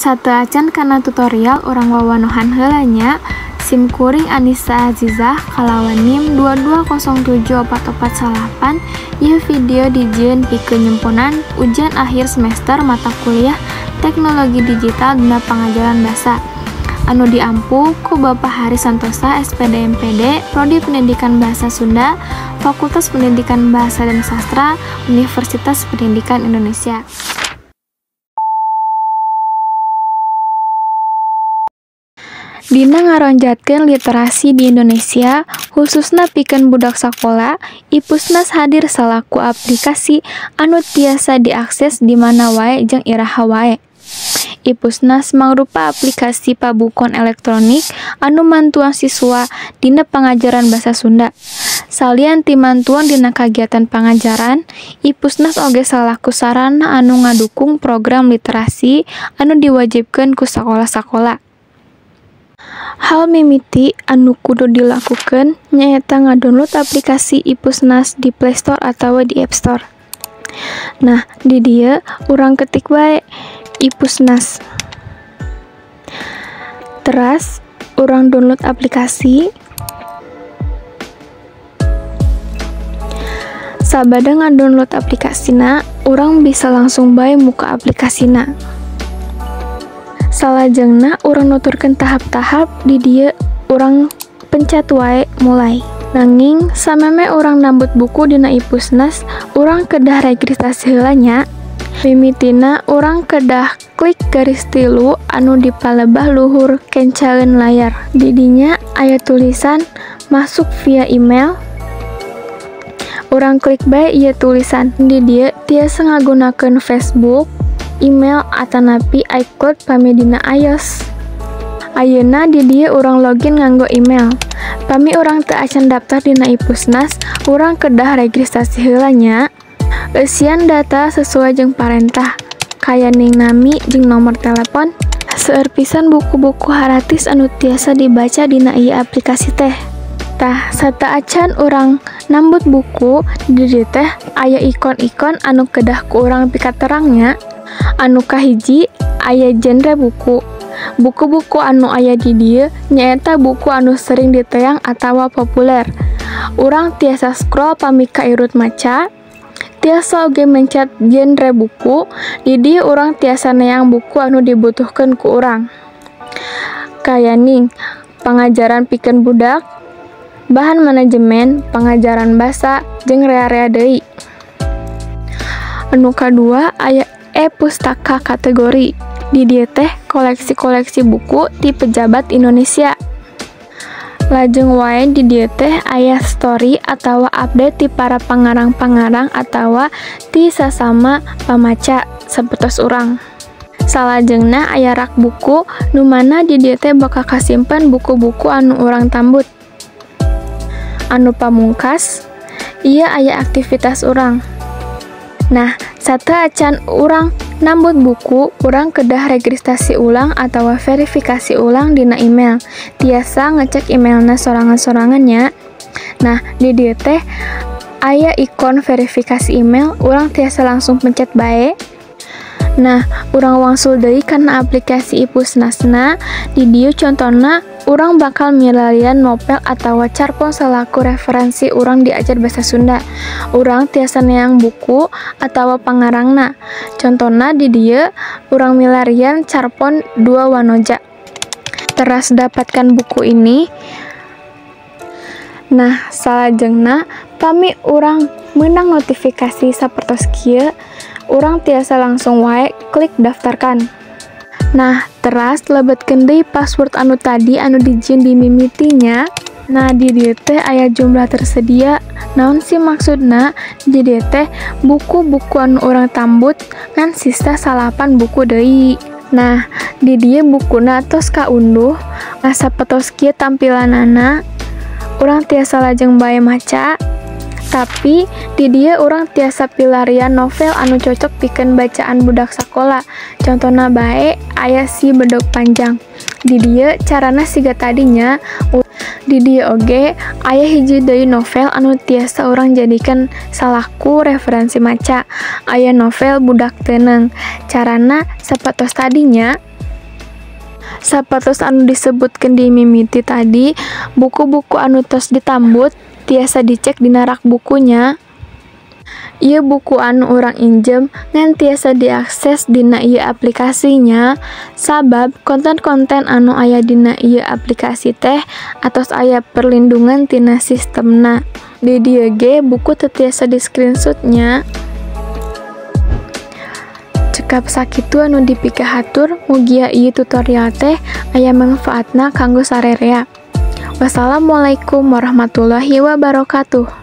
Sateuacan kana tutorial urang wawanohan heula nya. Sim kuring Anissa Azizah kalawan NIM 2207448. Ieu video dijieun pikeun nyemponan ujian akhir semester mata kuliah Teknologi Digital dina Pangajaran Basa anu diampu ku Bapak Hari Santosa SPD MPD, Prodi Pendidikan Bahasa Sunda, Fakultas Pendidikan Bahasa dan Sastra, Universitas Pendidikan Indonesia. Dina ngaronjatkeun literasi di Indonesia, khususna pikeun budak sakola, iPusnas hadir salaku aplikasi anu tiasa diakses di mana wae jeung iraha wae. iPusnas mangrupa aplikasi pabukon elektronik anu mantuan siswa dina pangajaran basa Sunda. Salian ti mantuan dina kagiatan pangajaran, iPusnas oge salaku sarana anu ngadukung program literasi anu diwajibkeun ku sakola-sakola. Hal mimiti anu kudu dilakukeun nyaeta ngadownload aplikasi iPusnas di Play Store atawa di App Store. Nah, di dieu urang ketik wae iPusnas. Teras urang download aplikasi. Sabada ngadownload aplikasina, urang bisa langsung bae muka aplikasina. Salajengna urang nuturkeun tahap-tahap di dieu urang pencet wae mulai. Nanging sameme urang nambut buku dina iPusnas, urang kedah registrasi heula nya. Mimitina urang kedah klik garis tilu anu di palebah luhur kencaeun layar. Di dinya aya tulisan masuk via email. Urang klik bae ieu tulisan. Di dieu tiasa ngagunakeun Facebook, email atanapi iCloud pami dina iOS. Ayeuna di dieu urang login nganggo email. Pami urang teu acan daftar dina iPusnas, urang kedah registrasi heula nya. Eusian data sesuai jeung parentah, kaya ning nami jeung nomor telepon. Seueur pisan buku-buku haratis anu tiasa dibaca dina ieu aplikasi teh. Tah, sateuacan urang nambut buku, di dieu teh aya ikon-ikon anu kedah ku urang pikaterang nya. Anu kahiji aya genre buku. Buku-buku anu aya di dieu nyaeta buku anu sering diteang atawa populer. Urang tiasa scroll pami kairut maca. Tiasa oge mencet genre buku. Di dieu urang tiasa neang buku anu dibutuhkeun ku urang. Kaya ning pangajaran pikeun budak, bahan manajemen, pangajaran basa, jeung rea-rea deui. Anu kadua aya e-pustaka kategori. Di dieu teh koleksi-koleksi buku ti pejabat Indonesia. Lajeng wae di dieu teh aya story atawa update ti para pangarang-pangarang atawa ti sasama pamaca sapertos urang. Salajengna aya rak buku nu mana di dieu teh bakal kasimpen buku-buku anu urang tambut. Anu pamungkas, ieu aya aktivitas urang. Nah, sateuacan urang nambut buku, urang kedah registrasi ulang atawa verifikasi ulang dina email. Tiasa ngecek emailna sorangan-sorangan nya. Nah, di dieu teh aya ikon verifikasi email, urang tiasa langsung pencet bae. Nah, urang wangsul deui kana aplikasi iPusnasna. Di dieu contona urang bakal milarian novel atawa carpon salaku referensi urang diajar basa Sunda. Urang tiasa neang buku atawa pangarangna. Contona di dieu urang milarian carpon 2 Wanoja. Teras dapatkan buku ini. Nah, salajengna pami urang meunang notifikasi sapertos kieu, urang tiasa langsung wae klik daftarkan. Nah, teras lebetkeun deui password anu tadi anu dijieun di mimitinya. Nah, di dieu teh aya jumlah tersedia. Naon sih maksudna? Di dieu teh buku-buku anu urang tambut ngan sisa 8 buku deui. Nah, di dieu bukuna tos kaunduh. Nah, sapertos kieu tampilanana. Urang tiasa lajeng bae maca. Tapi di dieu urang tiasa pilarian novel anu cocok pikeun bacaan budak sakola. Contona bae aya si bedog panjang. Di dieu carana siga tadinya. Di dieu oge aya hiji deui novel anu tiasa urang jadikan salaku referensi maca. Aya novel Budak Teuneng. Carana sapertos tadinya. Sapertos anu disebutkeun di mimiti tadi, buku-buku anu tos ditambut tiasa dicek dina rak bukunya. Ieu buku anu urang injem ngan tiasa diakses dina ieu aplikasi nya, sabab konten-konten anu aya dina ieu aplikasi teh atos aya perlindungan tina sistemna. Di dieu ge buku teu tiasa di screenshot nya. Cekap sakitu anu dipikahatur, mugia ieu tutorial teh aya mangfaatna kanggo sarerea. Wassalamualaikum warahmatullahi wabarakatuh.